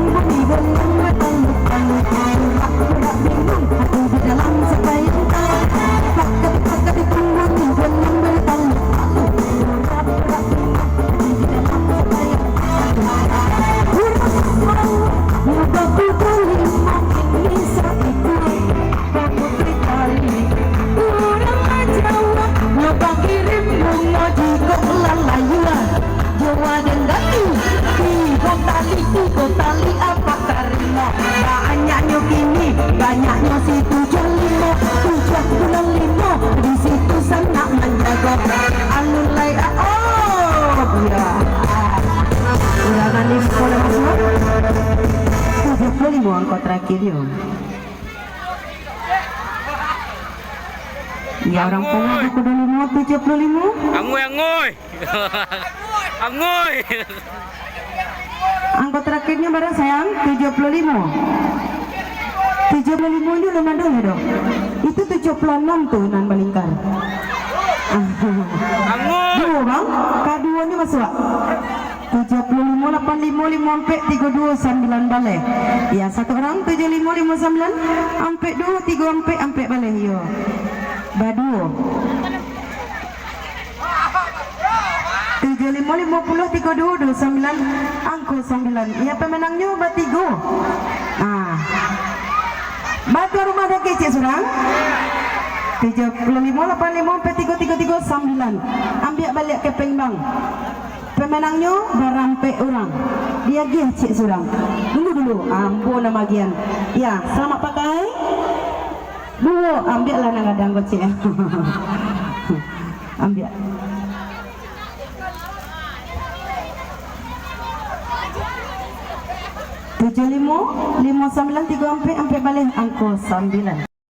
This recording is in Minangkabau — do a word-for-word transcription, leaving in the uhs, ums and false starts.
Urang Jawa nyo bakirim bungo jikok lah layua. Jawa den gali, tigo tali, tigo tali apak tarimo. Banyaknyo kini, banyaknyo si tujuah limo, tujuah puluah limo, di situ sanak manjago. Alun lai a-, oh, ya. Ulangan limo dah masuak. Tujuah puluah limo angko terakhirnyo. Ya, urang Pungo, angko duo limo, tujuah puluah limo. Angoi, angoi. Angoi. Angko terakhirnyo bara, sayang? Tujuah puluah limo. Tujuah puluah limo nyo alun ado lai doh. Itu tujuah puluah anam tu nan balingkar. Angoi. Duo, Bang. Kaduonyo masuak. Tujuah puluah limo, lapan limo, limo ampek, tigo duo, sambilan baleh. Ya, satu urang, tujuah limo, limo sambilan, ampek duo, tigo ampek, ampek baleh, iyo. Baduo. Tujuah limo, limo puluah, tigo duo, duo sambilan, angko sambilan. Ya, pemenangnyo batigo. Ah. Batuah rumah dakek ciek surang. Tujuah puluah limo, lapan limo, ampek tigo, tigo tigo, sambilan. Ambiak baliak kepeng, Bang. Pemenangnyo barampek urang. Diagiah ciek surang. Tunggu dulu, ambo nan magiahan. Ya, salamaik pakai. Duo, ambiaklah nan gadang ko, ciek. Ambiak. Tujuah limo, limo sambilan, tigo ampek, ampek baleh, angko sambilan.